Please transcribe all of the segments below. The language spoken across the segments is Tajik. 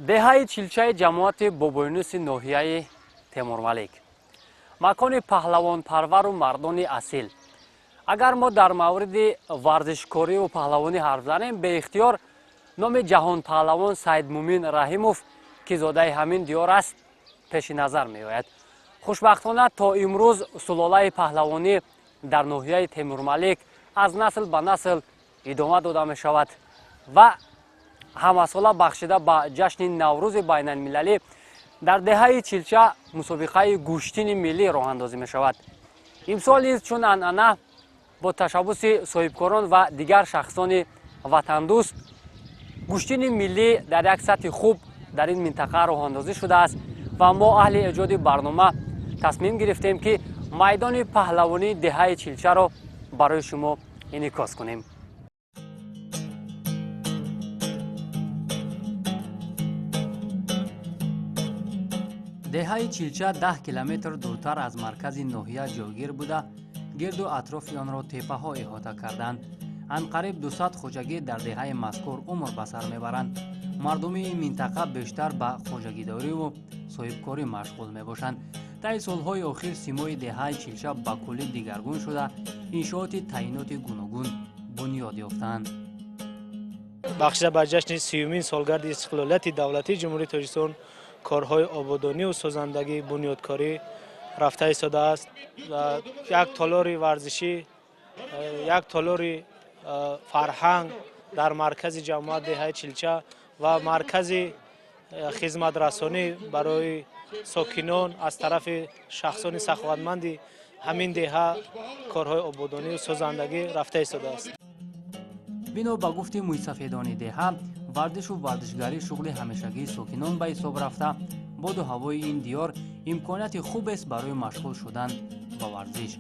Деҳаи Чилчаи ҷамоати Бобоюнуси ноҳияи Темурмалик, макони паҳлавонпарвару мардони асил. Агар мо дар мавриди варзишкориву паҳлавонӣ ҳарф занем, беихтиёр номи ҷаҳонпаҳлавон Саидмумин Раҳимов, ки зодаи ҳамин диёр аст, пеши назар меояд. Хушбахтона, то имрӯз сулолаи паҳлавонӣ дар ноҳияи Темурмалик аз насл ба насл идома дода мешавад ва ҳамасола бахшида ба ҷашни Наврӯзи байналмилалӣ дар деҳаи Чилча мусобиқаи гӯштини миллӣ роҳандозӣ мешавад. Имсол низ, чун анъана, бо ташаббуси соҳибкорон ва дигар шахсони ватандӯст гӯштини миллӣ дар як сатҳи хуб дар ин минтақа роҳандозӣ шудааст ва мо, аҳли эҷоди барнома, тасмим гирифтем, ки майдони паҳлавонии деҳаи Чилчаро барои шумо инъикос кунем. Деҳаи Чилча 10 километр дуртар аз маркази ноҳия ҷойгир буда, гирду атрофи онро теппаҳо иҳота карданд. Анқариб 200 хоҷагӣ дар деҳаи мазкур умр ба сар мебаранд. Мардуми ин минтақа бештар ба хоҷагидориву соҳибкорӣ машғул мебошанд. Таи солҳои охир симои деҳаи Чилча ба куллӣ дигаргун шуда, иншооти таъиноти гуногун бунёд ёфтаанд. Бахшида ба ҷашни 30-умин солгарди истиқлолияти давлатии Ҷумҳурии Тоҷикистон корҳои ободониву созандагӣ, бунёдкорӣ рафта истодааст. Як толори варзишӣ, як толори фарҳанг дар маркази ҷамоат деҳаи Чилча ва маркази хизматрасонӣ барои сокинон аз тарафи шахсони саховатманди ҳамин деҳа корҳои ободониву созандагӣ рафта истодааст. Бино ба гуфти мӯйсафедони деҳа, варзишу варзишгарӣ шуғли ҳамешагии сокинон ба ҳисоб рафта, боду ҳавои ин диёр имконияти хубест барои машғул шудан ба варзиш.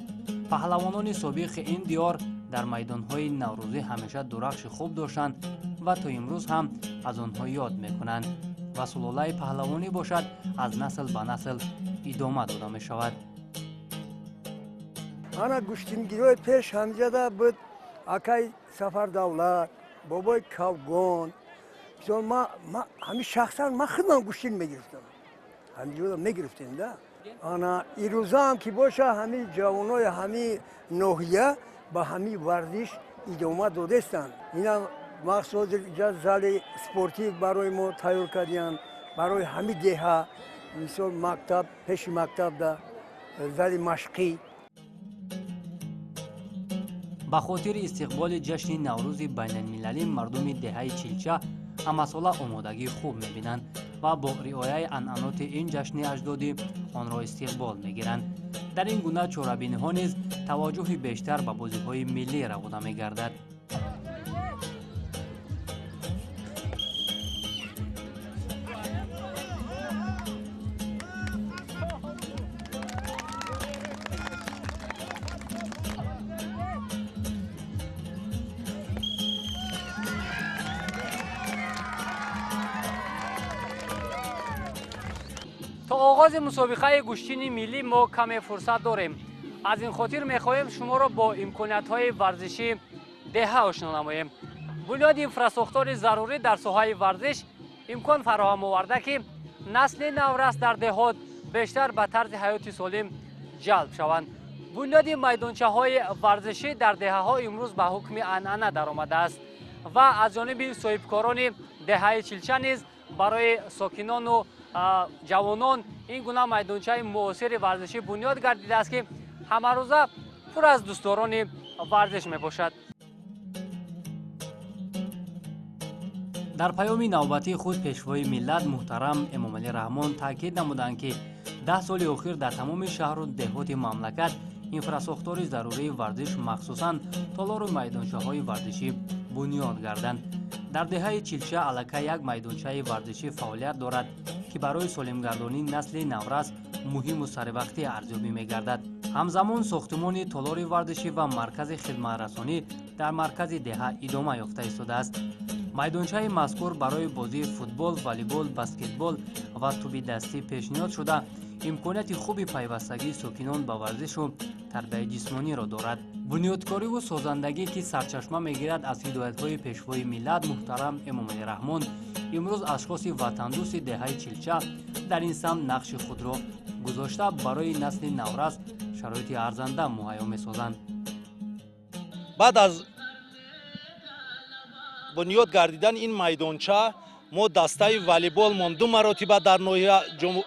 Паҳлавонони собиқи ин диёр дар майдонҳои наврӯзӣ ҳамеша дурахши хуб доштанд ва то имрӯз ҳам аз онҳо ёд мекунанд ва сулолаи паҳлавонӣ бошад, аз насл ба насл идома дода мешавад. Ана, гӯштингирои пеш ҳамҷада буд акай Сафар Давлат, бобои Кавгон. Мисол, ма ҳами шахсан ма худман гӯштин мегирифтам, ҳамҷода мегирифтем да. Ана, ирӯзаам ки боша, ҳами ҷавонои ҳами ноҳия ба ҳами варзиш идома додестанд. Инам махсус ҷа зали спортӣ барои мо тайёр кардиянд, барои ҳами деҳа. Мисол, мактаб, пеши мактабда зали машқӣ. Ба хотири истиқболи ҷашни Наврӯзи байналмилалӣ мардуми деҳаи Чилча ҳамасола омодагии хуб мебинанд ва бо риояи анъаноти ин ҷашни аҷдодӣ онро истиқбол мегиранд. Дар ин гуна чорабиниҳо низ таваҷҷӯҳи бештар ба бозиҳои миллӣ равона мегардад. То оғози мусобиқаи гӯштини миллӣ мо каме фурсат дорем. Аз ин хотир мехоҳем шуморо бо имкониятҳои варзишии деҳа ошно намоем. Бунёди инфрасохтори зарурӣ дар соҳаи варзиш имкон фароҳам оварда, ки насли наврас дар деҳот бештар ба тарзи ҳаёти солим ҷалб шаванд. Бунёди майдончаҳои варзишӣ дар деҳаҳо имрӯз ба ҳукми анъана даромадааст ва аз ҷониби соҳибкорони деҳаи Чилча низ барои сокинону ҷавонон ин гуна майдончаи муосири варзишӣ бунёд гардидааст, ки ҳамарӯза пур аз дӯстдорони варзиш мебошад. Дар паёми навбатии худ Пешвои миллат муҳтарам Эмомалӣ Раҳмон таъкид намуданд, ки 10 соли охир дар тамоми шаҳру деҳоти мамлакат инфрасохтори зарурии варзиш, махсусан толору майдончаҳои варзишӣ бунёд гарданд. Дар деҳаи Чилча аллакай як майдончаи варзишӣ фаъолият дорад, ки барои солимгардонии насли наврас муҳиму саривақтӣ арзёбӣ мегардад. Ҳамзамон сохтумони толори варзишӣ ва маркази хидматрасонӣ дар маркази деҳа идома ёфта истодааст. Майдончаи мазкур барои бозии футбол, волейбол, баскетбол ва тӯби дастӣ пешниҳод шуда, Имконияти хуби пайвастагии сокинон ба варзишу тарбияи ҷисмониро дорад. Бунёдкориву созандагӣ, ки сарчашма мегирад аз ҳидоятҳои Пешвои миллат муҳтарам Эмомалӣ Раҳмон, имрӯз ашхоси ватандӯсти деҳаи Чилча дар ин самт нақши худро гузошта, барои насли наврас шароити арзанда муҳайё месозанд. Баъд аз бунёд гардидани ин майдонча мо дастаи волейболмон 2 маротиба дар ноҳия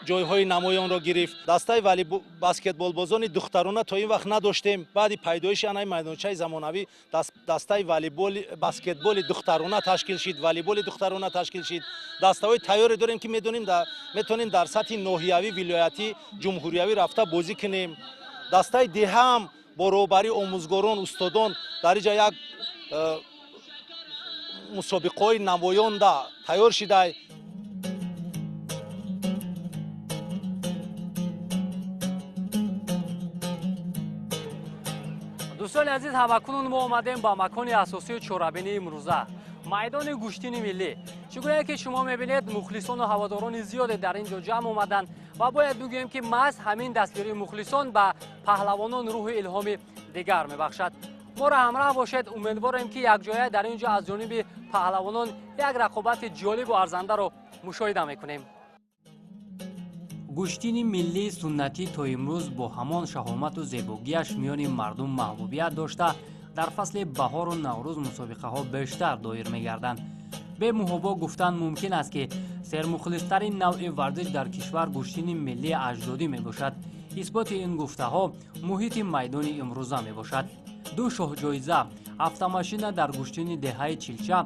ҷойҳои намоёнро гирифт. Дастаи баскетболбозони духтарона то ин вақт надоштем. Баъди пайдоиши анаи майдончаи замонавӣ дастаи баскетболи духтарона ташкил шид, волейболи духтарона ташкил шид. Дастаҳои тайёре дорем, ки метавонем дар сатҳи ноҳиявӣ, вилоятӣ, ҷумҳуриявӣ рафта бозӣ кунем. Дастаи деҳаам бо роҳбарии омӯзгорон, устодон дар инҷа як мусобиқаҳои намоёнда тайёр шидай. Дӯстони азиз, ҳамакунун мо омадем ба макони асосии чорабинии имрӯза, майдони гӯштини миллӣ. Чӣ гуна ки шумо мебинед, мухлисону ҳаводорони зиёде дар ин ҷо ҷамъ омаданд ва бояд бигӯем, ки маҳз ҳамин дастгирии мухлисон ба паҳлавонон рӯҳи илҳоми дигар мебахшад. Моро ҳамроҳ бошед, умедворем, ки якҷоя дар ин ҷо аз ҷониби паҳлавонон як рақобати ҷолибу арзандаро мушоҳида мекунем. Гӯштини миллии суннатӣ то имрӯз бо ҳамон шаҳомату зебогиаш миёни мардум маҳбубият дошта, дар фасли баҳору наврӯз мусобиқаҳо бештар доир мегарданд. Бемуҳобо гуфтан мумкин аст, ки сермухлистарин навъи варзиш дар кишвар гӯштини миллии аҷдодӣ мебошад. Исботи ин гуфтаҳо муҳити майдони имрӯза мебошад. 2 шоҳҷоиза автомашина дар гӯштини деҳаи Чилча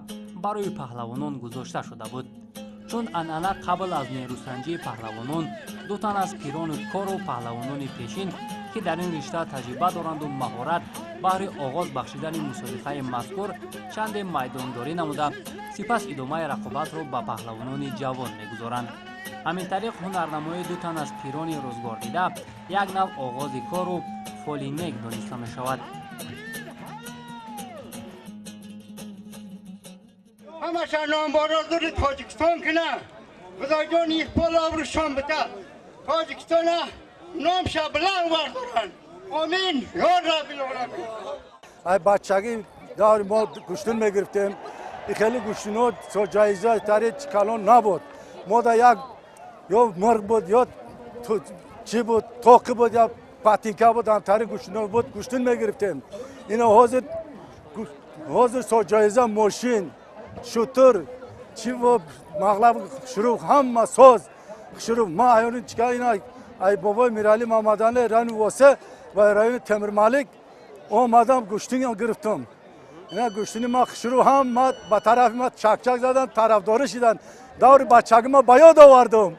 барои паҳлавонон гузошта шуда буд. Чун анъана, қабл аз нерӯсанҷии паҳлавонон 2 тан аз пирони кору паҳлавонони пешин, ки дар ин ришта таҷриба доранду маҳорат, баҳри оғоз бахшидани мусобиқаи мазкур чанде майдондорӣ намуда, сипас идомаи рақобатро ба паҳлавонони ҷавон мегузоранд. Ҳамин тариқ ҳунарнамоии 2 тан аз пирони рӯзгордида як нав оғози кору фоли нек дониста мешавад. Ҳамаша номбарозури Тоҷикистон кунад. Худоҷон иқбол обрӯшон бита. Тоҷикистона номша баланд бардоранд. Омин ё Раббил оламин. Ай бачагӣ даври мо гӯштин мегирифтем. И хеле гӯштино ҷоиза тари калон набуд. Мо да як ё мурғ буд, ё чӣ буд, тоқи буд, ё патинка буд, ҳамтари гӯштино буд, гӯштин мегирифтем. Ино ҳозир ҷоиза мошин, шутур, чӣ мағлаб шуруъ, ҳама соз шуруъ. Ма аёни чика ина ай бобои Мирали Мамадали райони Восе ва райони Темирмалик омадам, гӯштин гирифтам. Ина гӯштини ма шуруъ ҳама ба тарафи ма чакчак задан, тарафдорӣ шидан. Даври бачагӣ ма ба ёд овардам.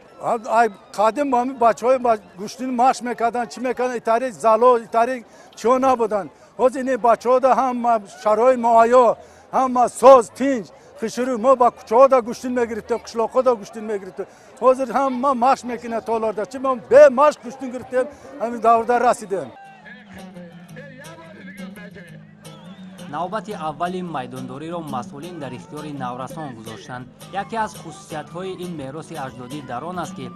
Ай қадим ҳами бачаҳои гӯштин машқ мекарданд, чӣ мекарданд, итари зало, итари чиҳо набуданд. Ҳозир ини бачаҳода ҳама шароит муҳайё, ҳама соз, тинҷ, хишурӯ. Мо ба кӯчаҳода гӯштин мегирифтем, қишлоқҳода гӯштин мегирифтем. Ҳозир ҳама машқ мекунад толорда. Чи мо бемашқ гӯштин гирифтем, ҳамин даврда расидем. Навбати аввали майдондориро масъулин дар ихтиёри наврасон гузоштанд. Яке аз хусусиятҳои ин мероси аҷдодӣ дар он аст, ки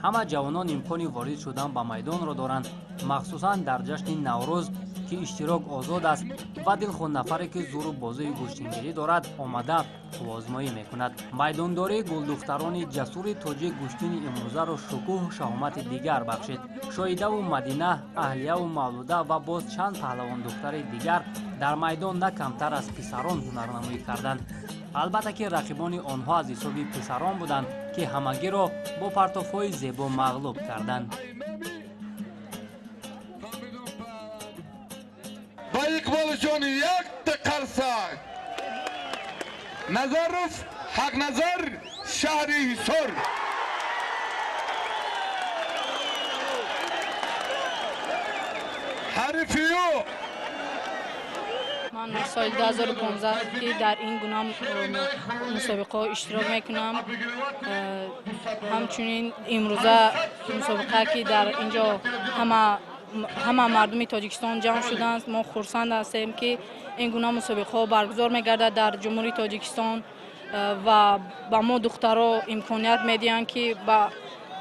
ҳама ҷавонон имкони ворид шудан ба майдонро доранд, махсусан дар ҷашни Наврӯз, ки иштирок озод аст ва дилхоҳ нафаре, ки зуру бозии гӯштингирӣ дорад, омада қувваозмоӣ мекунад. Майдондории гулдухтарони ҷасури тоҷик гӯштини имрӯзаро шукӯҳу шаҳомати дигар бахшид. Шоидаву Мадина, Аҳлияву Мавлуда ва боз чанд паҳлавондухтари дигар дар майдон на камтар аз писарон ҳунарнамоӣ карданд. Албатта ки рақибони онҳо аз ҳисоби писарон буданд, ки ҳамагиро бо партофҳои зебо мағлуб карданд. Ба иқболишон якта қарсак. Назаров Ҳақназар, шаҳри Ҳисор. Ҳарифи ӯ Ман соли 2015 ки дар ин гуна мусобиқаҳо иштирок мекунам. Ҳамчунин имрӯза мусобиқа, ки дар ин ҷо ҳама мардуми Тоҷикистон ҷамъ шуданд, мо хурсанд ҳастем, ки ин гуна мусобиқаҳо баргузор мегардад дар Ҷумҳурии Тоҷикистон ва ба мо духтаро имконият медиҳанд, ки ба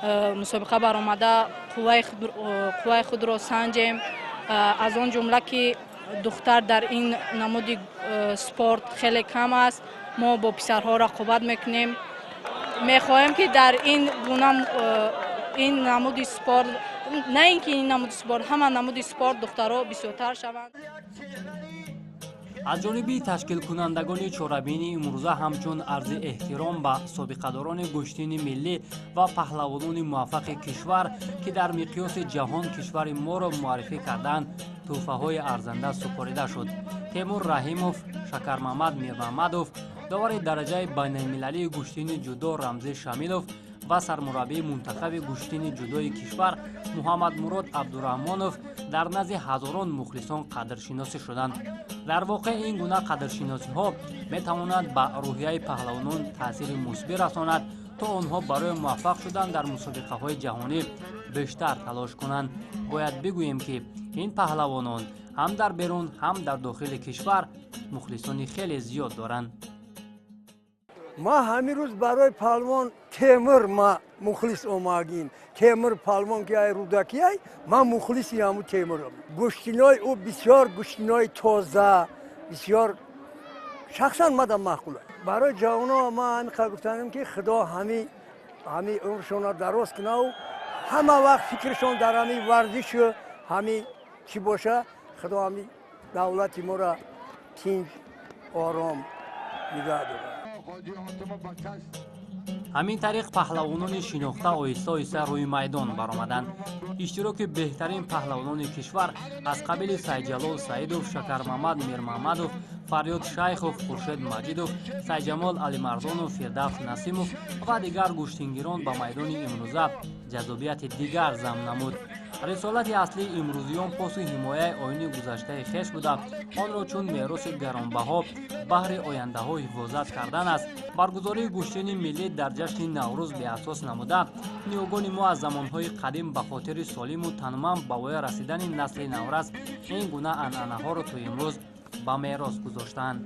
Мусобиқа баромада қувваи худро санҷем. Аз он ҷумла ки духтар дар ин намуди спорт хеле кам аст, мо бо писарҳо рақобат мекунем. Мехоҳем ки дар ин гуна ин намуди спорт, на ин ки ин намуди спорт, ҳама намуди спорт духтарҳо бисёртар шаванд. Аз ҷониби ташкилкунандагони чорабинии имрӯза ҳамчун арзи эҳтиром ба собиқадорони гӯштини миллӣ ва паҳлавонони муваффақи кишвар, ки дар миқёси ҷаҳон кишвари моро муаррифӣ карданд, тӯҳфаҳои арзанда супорида шуд. Темур Раҳимов, Шакармамад Мирмамадов, довари дараҷаи байналмилалии гӯштини ҷудо Рамзӣ Шамилов ва сармураббии мунтахаби гӯштини ҷудои кишвар Муҳаммадмурод Абдураҳмонов дар назди ҳазорон мухлисон қадршиносӣ шуданд. Дар воқеъ ин гуна қадршиносиҳо метавонанд ба рӯҳияи паҳлавонон таъсири мусбӣ расонад, то онҳо барои муваффақ шудан дар мусобиқаҳои ҷаҳонӣ бештар талош кунанд. Бояд бигӯем, ки ин паҳлавонон ҳам дар берун, ҳам дар дохили кишвар мухлисони хеле зиёд доранд. Ма ҳамин рӯз барои палвон Темур ма мухлис омагим. Темур палвон ки ай Рӯдакӣ ай, ман мухлиси ҳамун Темурам. Гӯштинои ӯ бисёр гӯштинои тоза, бисёр шахсан мадам маъқул. Барои ҷавоно ман ҳамин қадр гуфтанем, ки Худо ҳами умршонро дароз кунаву ҳама вақт фикршон дар ҳами варзишу ҳами чӣ боша, Худо ҳами давлати моро тинҷ, ором нигоҳ дорад. Ҳамин тариқ паҳлавонони шинохта оҳиста оҳиста рӯи майдон баромаданд. Иштироки беҳтарин паҳлавонони кишвар аз қабили Сайдҷалол Саидов, Шакармамад Мирмамадов, Фарёд Шайхов, Хуршед Маҷидов, Сайдҷамол Алимардонов, Фирдавс Насимов ва дигар гӯштингирон ба майдони имрӯза ҷаззобияти дигар зам намуд. Рисолати аслии имрӯзиён посу ҳимояи оини гузаштаи хеш буда, онро чун мероси гаронбаҳо баҳри ояндаҳо ҳифозат кардан аст. Баргузории гӯштини миллӣ дар ҷашни Наврӯз беасос намуда, ниёгони мо аз замонҳои қадим ба хотири солиму тануманд ба воя расидани насли наврас ин гуна анъанаҳоро то имрӯз ба мерос гузоштаанд.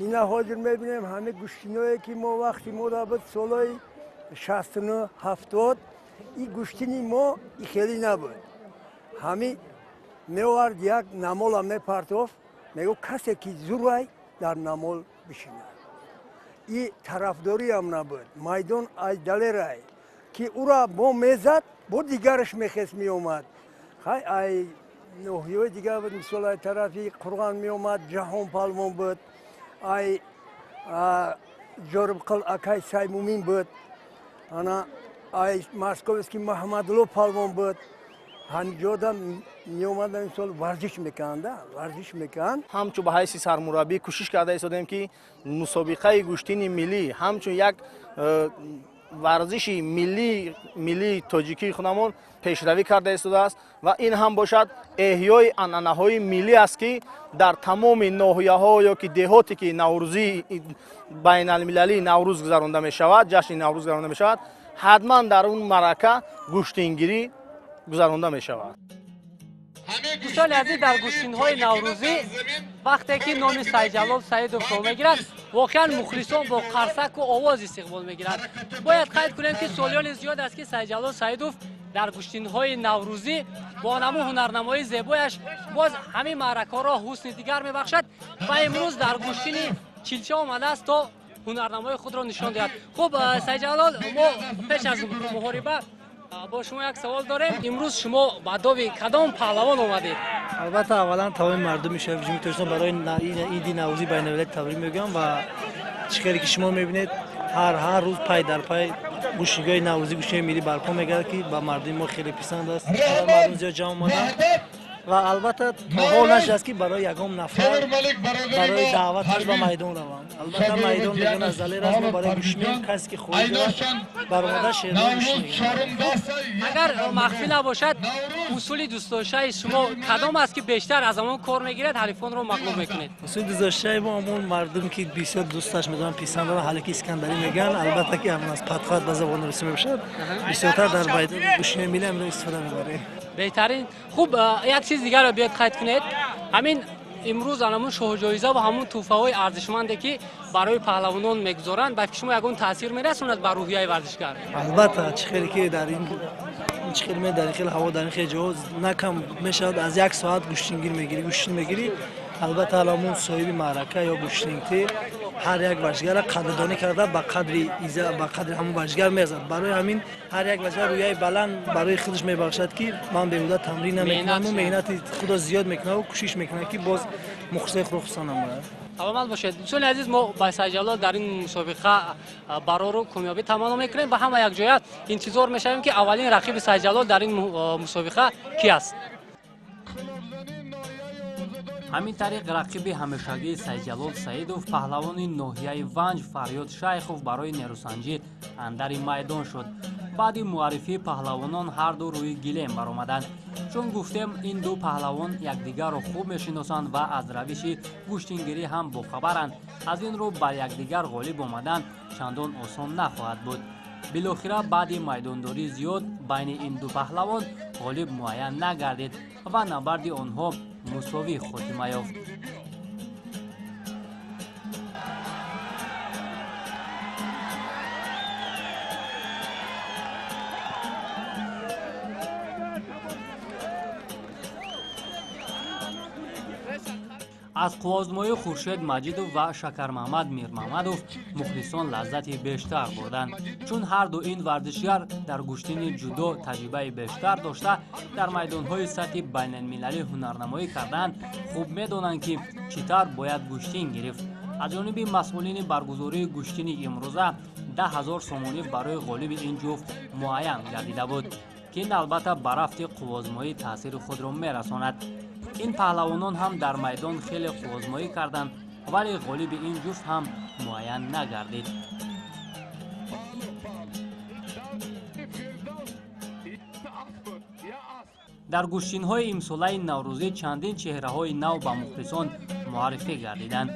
Ина ҳозир мебинем ҳама гӯштиное ки мо вақти мо буд солҳои 69 70, ин гӯштини мо и хеле набуд. Ҳами меовард як намола мепартофт, мегӯ касе ки зурай дар намол бишинад. И тарафдориам набуд. Майдон аз далерай ки ӯра бо мезад, бо дигараш мехест меомад. Хай ай ноҳияҳои дигар буд, мисол ай тарафи Қурғон меомад, Ҷаҳон палвон буд, ай Ҷорибқил акай Саймумин буд, ана ай Московский Маҳмадло палвон буд. Ҳамҷода меомадан, мисол варзиш мекарданд, варзиш мекарданд. Ҳамчун ба ҳайси сармураббӣ кӯшиш карда истодем, ки мусобиқаи гӯштини миллӣ ҳамчун як варзиши миллии тоҷикии худамон пешравӣ карда истодааст ва ин ҳам бошад эҳёи анъанаҳои миллӣ аст, ки дар тамоми ноҳияҳо ё ки деҳоте ки наврӯзии байналмилалии Наврӯз гузаронда мешавад, ҷашни Наврӯз гузаронда мешавад, ҳатман дар он маърака гӯштингирӣ гузаронда мешавад. Дӯстони азиз, дар гӯштинҳои наврӯзӣ вақте ки номи Сайдҷалол Саидовро мегиранд, воқеан мухлисон бо қарсаку овоз истиқбол мегиранд. Бояд қайд кунем, ки солиёни зиёд аст, ки Сайдҷалол Саидов дар гӯштинҳои наврӯзӣ бо наму ҳунарнамоии зебояш боз ҳамин маъракаҳоро ҳусни дигар мебахшад ва имрӯз дар гӯштини Чилча омадааст то ҳунарнамоии худро нишон диҳад. Хуб, Сайдҷалол, мо пеш аз муҳориба бо шумо як савол дорем. Имрӯз шумо ба дови кадом паҳлавон омадед? Албатта, аввалан тамоми мардуми шарафи Ҷумҳурии Тоҷикистон барои иди Наврӯзии байналмилалӣ табрик мегӯям ва чӣ хеле ки шумо мебинед, ҳар рӯз пай дар пай гӯштингоҳи наврӯзӣ, гӯштингоҳи миллӣ барпо мегардад, ки ба мардуми мо хеле писанд аст. Мардум зиёд ҷамъ омаданд. Ва албатта то ҳол нашудааст, ки барои ягон нафар барои даъваташ ба майдон равам. Албатта, майдон мегӯянд, аз далер аст. Мо барои гӯштин касе ки хоҳӣ дорад, баромада шерон гӯш мегирад. Агар махфӣ набошад, усули дӯстдоштаи шумо кадом аст, ки бештар аз ҳамон кор мегирад, ҳарифонро мағлуб мекунед? Усули дӯстдоштаи мо ҳамон мардум, ки бисёр дӯсташ медоранд, писанд доранд, ҳалаки искандарӣ мегӯянд. Албатта, ки ҳамон аст, подхват ба забони русӣ мебошад. Бисёртар дар майдони гӯштини миллӣ ҳаминро истифода мебарем. Беҳтарин. Хуб, як чиз дигарро биёд қайд кунед. Ҳамин имрӯз анамун шоҳҷоиза ва ҳамун тӯҳфаҳои арзишманде, ки барои паҳлавонон мегузоранд, ба фикри шумо ягон таъсир мерасонад ба рӯҳияи варзишгар? Албатта, чӣ хеле ки дар ин чӣ хеле дар ин хел ҳаво, дар ин хел ҷо на кам мешавад аз як соат гӯштингир мегирӣ, гӯштин мегирӣ. Албатта, ҳамун соҳиби маърака ё гӯштингти ҳар як варзишгарро қадрдонӣ карда, ба қадри ба қадри ҳамун варзишгар мезад. Барои ҳамин ҳар як варзишгар рӯяи баланд барои худаш мебахшад, ки ман беҳуда тамрин намекунаму меҳнати худро зиёд мекунам, кӯшиш мекунам, ки боз мухлисои худро хурсанд намояд. Саломат бошед. Дӯстони азиз, мо ба Сайҷалол дар ин мусобиқа барору комёбӣ таманно мекунем ва ҳама якҷоя интизор мешавем, ки аввалин рақиби Сайҷалол дар ин мусобиқа ки аст. Ҳамин тариқ, рақиби ҳамешагии Сайҷалол Саидов, паҳлавони ноҳияи Ванҷ Фарёд Шайхов барои нерӯсанҷӣ андари майдон шуд. Баъди муаррифии паҳлавонон ҳарду рӯи гилем баромаданд. Чун гуфтем, ин ду паҳлавон якдигарро хуб мешиносанд ва аз равиши гӯштингирӣ ҳам бохабаранд. Аз ин рӯ бар якдигар ғолиб омадан чандон осон нахоҳад буд. Билохира, баъди майдондории зиёд байни ин ду паҳлавон ғолиб муайян нагардид ва набарди онҳо мусовӣ хотима ёфт. Аз қувваозмоии Хуршед Маҷидов ва Шакармаҳмад Мирмаҳмадов мухлисон лаззати бештар бурданд, чун ҳарду ин варзишгар дар гӯштини ҷудо таҷрибаи бештар дошта, дар майдонҳои сатҳи байналмилалӣ ҳунарнамоӣ кардаанд, хуб медонанд, ки чӣ тавр бояд гӯштин гирифт. Аз ҷониби масъулини баргузории гӯштини имрӯза 10 000 сомонӣ барои ғолиби ин ҷуфт муайян гардида буд, ки ин албатта ба рафти қувваозмоӣ таъсири худро мерасонад. Ин паҳлавонон ҳам дар майдон хеле қувваозмоӣ карданд, вале ғолиби ин ҷуфт ҳам муайян нагардид. Дар гӯштинҳои имсолаи наврӯзӣ чандин чеҳраҳои нав ба мухлисон муаррифӣ гардиданд.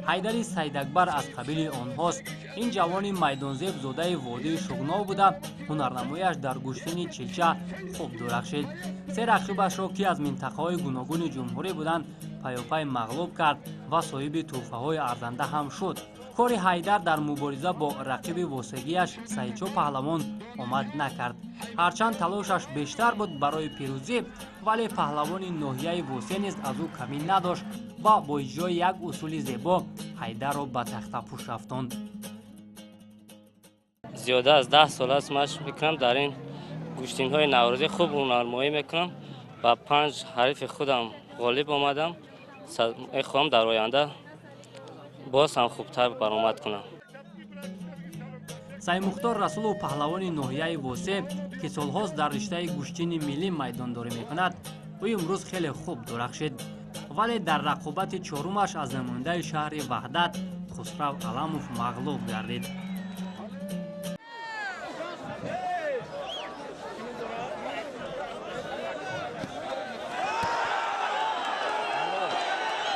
Ҳайдари Саидакбар аз қабили онҳост. Ин ҷавони майдонзеб зодаи водии Шуғнов буда, ҳунарнамояш дар гӯштини чилча хуб дурахшид. Се рақибашро, ки аз минтақаҳои гуногуни ҷумҳурӣ буданд, паёпай мағлуб кард ва соҳиби тӯҳфаҳои арзанда ҳам шуд. Кори Ҳайдар дар мубориза бо рақиби восегияш Саидшо паҳлавон омад накард. Ҳарчанд талошаш бештар буд барои пирӯзӣ, вале паҳлавони ноҳияи Восе низ аз ӯ камӣ надошт ва бо иҷрои як усули зебо Ҳайдарро ба тахтапӯш рафтонд. Зиёда аз 10 сол аст машқ мекунам. Дар ин гӯштинҳои наврӯзӣ хуб ҳунарнамоӣ мекунам, ба панҷ ҳарифи худам ғолиб омадам. Мехоҳам дар оянда боз ҳам хубтар баромад кунам. Саймухтор Расулов, паҳлавони ноҳияи Восе, ки солҳост дар риштаи гӯштини миллӣ майдондорӣ мекунад, ӯ имрӯз хеле хуб дурахшид, вале дар рақобати чорумаш аз намояндаи шаҳри Ваҳдат Хусрав Аламов мағлуб гардид.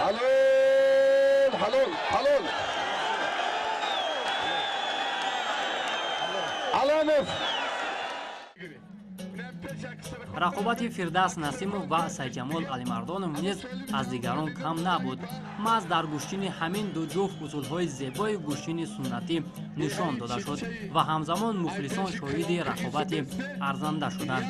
Halol, halol, halol. Alamov. Рақобати Фирдавс Насимов ва Сайҷамол Алимардонов низ аз дигарон кам набуд. Маҳз дар гӯштини ҳамин ду ҷуфт усулҳои зебои гӯштини суннатӣ нишон дода шуд ва ҳамзамон мухлисон шоҳиди рақобати арзанда шуданд.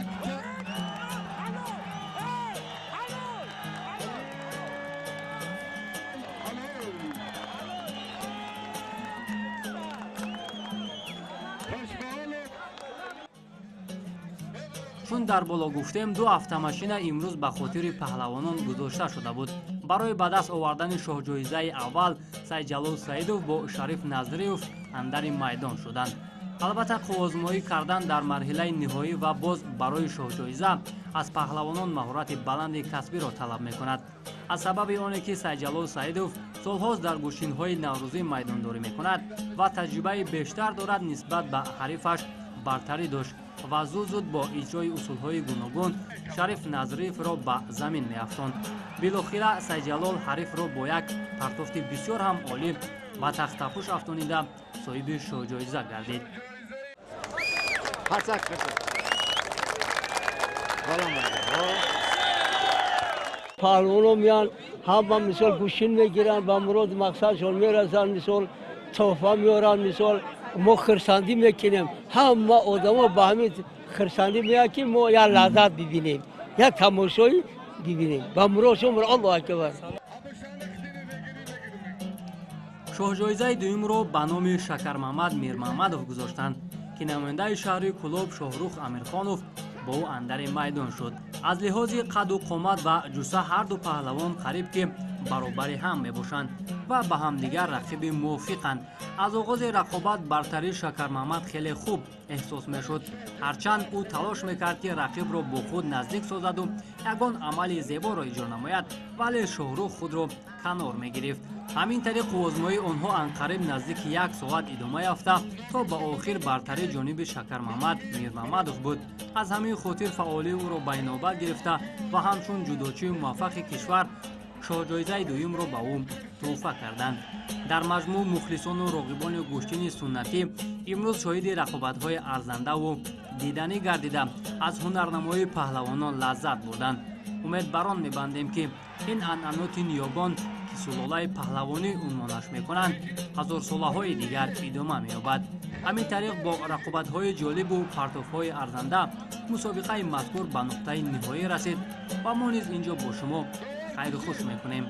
Чун дар боло гуфтем, ду автомашина имрӯз ба хотири паҳлавонон гузошта шуда буд. Барои ба даст овардани шоҳҷоизаи аввал Сайдҷалол Саидов бо Шариф Назриев андари майдон шуданд. Албатта, қувваозмоӣ кардан дар марҳилаи ниҳоӣ ва боз барои шоҳҷоиза аз паҳлавонон маҳорати баланди касбиро талаб мекунад. Аз сабаби оне ки Сайдҷалол Саидов солҳост дар гӯштинҳои наврӯзӣ майдондорӣ мекунад ва таҷрибаи бештар дорад, нисбат ба ҳарифаш бартарӣ дошт ва зуд-зуд бо иҷрои усулҳои гуногун Шариф Назриевро ба замин меафтонд. Билохира Сайдҷалол ҳарифро бо як партофти бисёр ҳам олӣ ба тахтапӯш афтонида соҳиби шоҳҷоиза гардид. Паҳлавонҳо меянд, ҳама мисол гӯштин мегиранд, ба муроду мақсадшон мерасанд, мисол тӯҳфа меоранд, мисол мо хурсандӣ мекунем. Ҳама одамо ба ҳамин хурсандӣ меянд, ки мо як лаззат бибинем, як тамошоӣ бибинем. Ба муродшон Аллоҳу акбар. Шоҳҷоизаи дуюмро ба номи Шакармамад Мирмамадов гузоштанд, ки намояндаи шаҳри Кӯлоб Шоҳрух Амирхонов бо ӯ андари майдон шуд. Аз лиҳози қаду қомат ва ҷусса ҳарду паҳлавон қариб ки баробари ҳам мебошанд ва ба ҳамдигар рақиби мувофиқанд. Аз оғози рақобат бартарии Шакармамад хеле хуб эҳсос мешуд. Ҳарчанд ӯ талош мекард, ки рақибро бо худ наздик созаду ягон амали зеборо иҷро намояд, вале Шоҳрух худро канор мегирифт. Ҳамин тариқ қувваозмоии онҳо анқариб наздики як соат идома ёфта, то ба охир бартарии ҷониби Шакармамад Мирмамадов буд. Аз ҳамин хотир фаъолии ӯро ба инобат гирифта ва ҳамчун ҷудочии муваффақи кишвар шоҳҷоизаи дуюмро ба ӯ тӯҳфа карданд. Дар маҷмӯъ мухлисону роғибони гӯштини суннатӣ имрӯз шоҳиди рақобатҳои арзандаву диданӣ гардида, аз ҳунарнамоии паҳлавонон лаззат бурданд. Умед бар он мебандем, ки ин анъаноти ниёгон, ки сулолаи паҳлавонӣ унвонаш мекунанд, ҳазорсолаҳои дигар идома меёбад. Ҳамин тариқ бо рақобатҳои ҷолибу партофҳои арзанда мусобиқаи мазкур ба нуқтаи ниҳоӣ расид ва мо низ ин ҷо бо шумо хайру хуш мекунем.